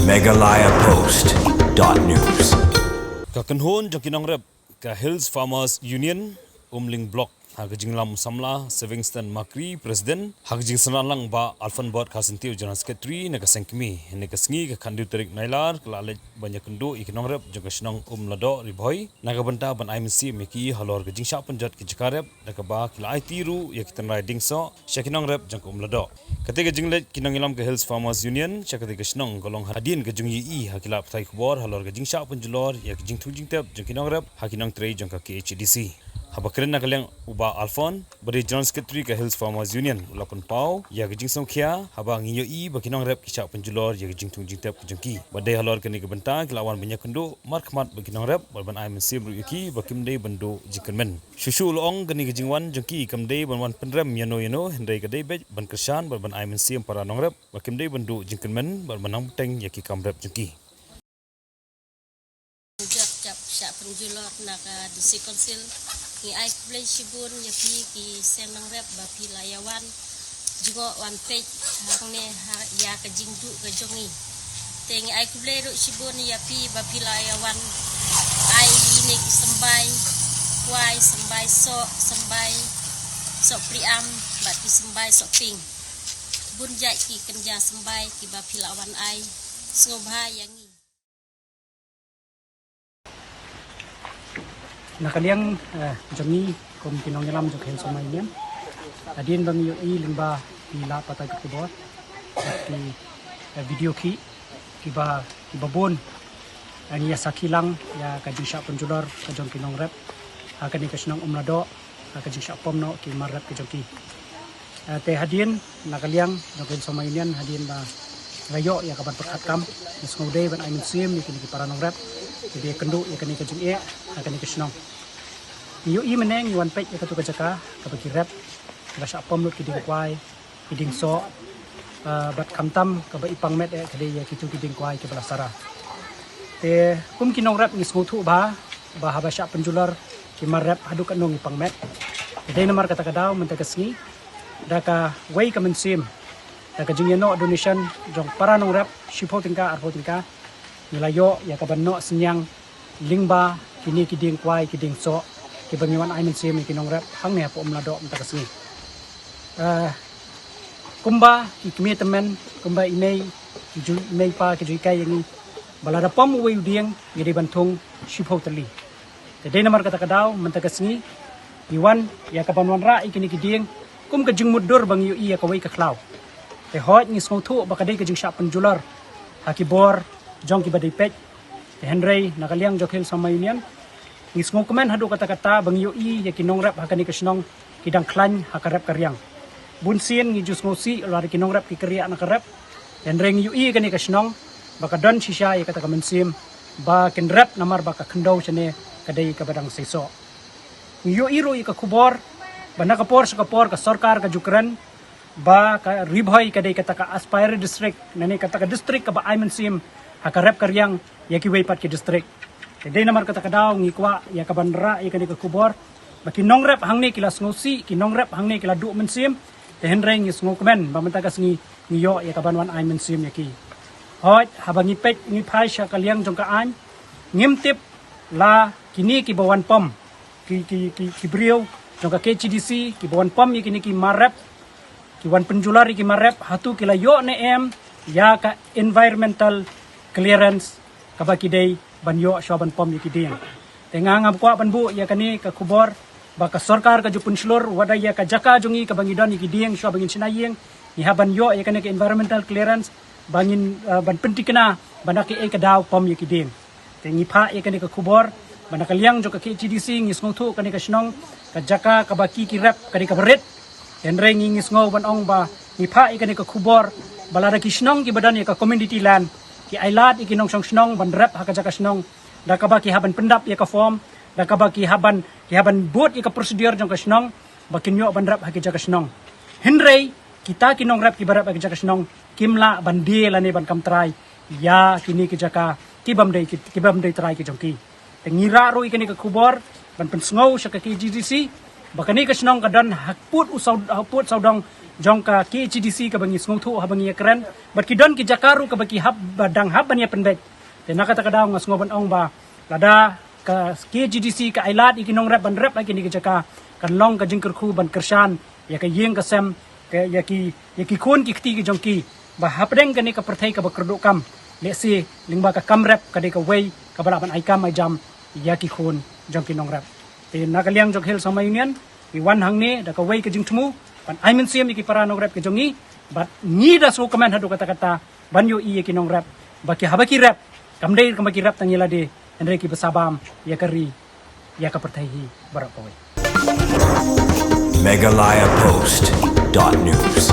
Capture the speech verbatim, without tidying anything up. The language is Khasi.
Meghalaya Post dot news. Ka kynhun jong ki nongrep ka Hills Farmers Union Umling Block ha ka jinglam samla Sevingston Makri, President, ha ka jingsynran lang Bah Alphonse Bot Kharsyntiew, General Secretary, na ka seng kmie. Hynne ka sngi ka khathynriew tarik Nailar ka la leit ban ïakynduh ïa ki nongrep jong ka shnong Umladoh, Ri Bhoi, na ka bynta ban ai mynsiem ïa ki halor ka jingshah pynjot ki jaka rep, da kaba ki la aiti ruh ïa ki tynrai dieng soh sha ki nongrep jong ka Umladoh. Katei ka jingleit ki nongïalam ka Hills Farmers Union sha katei ka shnong ka long hadien ka jingïohi ha ki lad pathai khubor halor ka jingshah pynjulor ïa ka jingthung jingtep jong ki nongrep ha ki nongtrei jong ka K H A D C. Haba kren na ka liang u Bah Alphonse, ba dei General Secretary ka Hills Farmers Union, u la pynpaw ïa ka jingsngewkhia haba ngi ïohi ba ki nongrep ki shah pynjulor ïa ka jingthung jingtep ka jong ki. Ba dei halor kane ka bynta ki la wan ban ïakynduh markhmat bad ki nongrep bad ban ai mynsiem ruh ïa ki ba kim dei ban duh jingkyrmen. Shuh shuh u la ong, kane ka jingwan jong ki kam dei ban wan pynrem ïano ïano, hynrei ka dei beit ban kyrshan bad ban ai mynsiem para nongrep ba kim dei ban duh jingkyrmen bad ban nang bteng ïa ki kam rep jong ki. Jot jap shah pynjulor na ka District Council. Ngi ai khublei shibun ïa phi ki seng nongrep ba phi la ïa wan jngoh wan peit hangne ha ïa ka jingduh ka jong ngi. Te ngi ai khublei ruh shibun ïa phi ba phi la ïa wan ai ïa ngi ki symbai kwai, symbai soh, symbai soh priam bad ki symbai soh pink. Bun jait ki kynja symbai kiba phi la wan ai. Sngewbha ïa ngi. Na ka liang, eh, jong ngi kum ki nongïalam jong ka Hills Farmers Union, hadien ba ngi ïohi lyngba ki lad pathai khubor, ki, eh, video ki, kiba, kiba bun, eh, ngi ïa sakhi lang ïa ka jingshah pynjulor ka jong ki nongrep ha kane ka shnong Umladoh, ha ka jingshah pom noh ki mar rep ka jong ki. Eh, te hadien na ka liang jong ka Hills Farmers Union, hadien ba la ïoh ïa ka ban pyrkhat kam, ngi sngewdei ban ai mynsiem ïa kine ki para nongrep kiba ïakynduh ïa kane ka jingeh ha kane ka shnong. Ngi ïohi mynne ngi wan peit ïa katu ka jaka kaba ki rep, kaba shah pom lut ki dieng kwai, ki dieng soh, ah, bad khamtam kaba i pang met eh ka dei ïa kitu ki dieng kwai kiba la sara. Te kum ki nongrep ngi sngewthuh bha ba haba shah pynjulor ki mar rep haduh katno ngi pang met. Te dei namar kata ka daw mynta ka sngi, da kawei ka mynsiem, da ka jingïanoh donation jong para nongrep shiphew tyngka, arphew tyngka, ngi la ïoh ïa ka ban noh synñiang lyngba kine ki dieng kwai ki dieng soh kiba ngi wan ai mynsiem ïa ki nongrep hangne hapoh Umladoh mynta ka sngi. Eh, kumba ki kmie tymmen, kumba i mei, ki ju, i mei pa ki ju hikai ïa ngi ba lada pom uwei u dieng ngi dei ban thung shiphew tylli. Te dei namar kata ka daw mynta ka sngi ngi wan ïa ka ban wanrah ïa kine ki dieng kum ka jingmutdur ba ngi ïohi ïa kawei ka khlaw. Te hooid ngi sngewthuh ba ka dei ka jingshah pynjulor ha ki bor jong kiba dei peit. Te hynrei na ka liang jong ka Hills Farmers Union ngi sngewkmen haduh katta katta ba ngi ïohi ïa ki nongrep ha kane ka shnong ki dang khlaiñ ha ka rep ka riang. Bun sien ngi ju sngewsih lada ki nongrep ki kyrriah na ka rep. Te hynrei ngi ïohi ïa kane ka shnong ba ka don shisha ïa kata ka mynsiem ba kin rep namar ba ka khyndew shane ka dei kaba dang seisoh. Ngi ïohi ruh ïa ka khubor ba na ka por sha ka por ka sorkar ka ju kren ba ka Ri Bhoi ka dei kata ka aspiratory district, lane kata ka district kaba ai mynsiem ha ka rep ka riang ïa kiwei pat ki district. Te dei namar kata ka daw ngi kwah ïa ka ban rah ïa kane ka khubor ba ki nongrep hangne ki la sngewsih, ki nongrep hangne ki la duh mynsiem. Te hynrei ngi sngewkmen ba mynta ka sngi ngi ïoh ïa ka ban wan ai mynsiem ïa ki. Hooid haba ngi peit ngi phai sha ka liang jong ka aiñ, ngim tip la kine kiba wan pom, ki, ki, ki, ki briew jong ka K H A D C kiba wan pom ïa kine ki mar rep, ki wan pynjulor ïa ki mar rep, hato ki la ïoh ne em ïa ka environmental clearance kaba ki dei ban ïoh shuwa ban pom ïa ki dieng. Te nga ngam kwah ban buh ïa kane ka khubor ba ka sorkar ka ju pynshlur wat da ïa ka jaka jong ngi kaba ngi don ïa ki dieng shuwa ba ngin shna ïing, ngi hap ban ïoh ïa kane ka environmental clearance ba ngin, eh, ban pynthikna ba na kaei ka daw pom ïa ki dieng. Te ngi phah ïa kane ka khubor ba na ka liang jong ka K H A D C ngi sngewthuh kane ka shnong, ka jaka kaba ki ki rep ka dei kaba rit. Hynrei ngi, ngi sngew ban ong ba ngi phah ïa kane ka khubor ba lada ki shnong kiba don ïa ka community land ki ai lad ïa ki nongshong shnong ban rep ha ka jaka shnong, da kaba ki hap ban pyndap ïa ka form, da kaba ki hap ban, ki hap ban bud ïa ka procedure jong ka shnong ba kin ïoh ban rep ha ki jaka shnong. Hynrei kita ki nongrep kiba rep ha ki jaka shnong kim lah ban die lane ban kam trai ïa kine ki jaka ki bym dei, ki, ki bym dei trai ki jong ki. Te ngi rah ruh ïa kane ka khubor ban pynsngew sha ka K H A D C Ba kane ka shnong ka don ha pud u saw, ha pud sawdong jong ka K H A D C kaba ngi sngewthuh haba ngi ïakren. Bad ki don ki jaka ruh kaba ki hap, ba dang hap ban ïa pynbeit. Te na kata ka daw nga sngew ban ong ba lada ka K H A D C ka ailad ïa ki nongrep ban rep ha kine ki jaka, kan long ka jingkyrkhu ban kyrshan ïa ka ïing ka sem, ka, ïa ki, ïa ki khun ki kti ki jong ki, ba hapdeng kane ka pyrthei kaba kyrduh kam, lehse lyngba ka kam rep ka dei kawei kaba lah ban ai kam ai jam ïa ki khun jong ki nongrep. Te na ka liang jong Hill Sohma Union ngi wan hangne da kawei ka jingthmu ban ai mynsiem ïa ki para nongrep ki jong ngi, bad ngi da sngewkmen haduh katta katta ban ïohi ïa ki nongrep ba ki haba ki rep kam dei kumba ki rep tang ïa lade, hynrei kiba sa bam ïa ka ri, ïa ka pyrthei hi baroh kawei. Meghalaya Post dot news.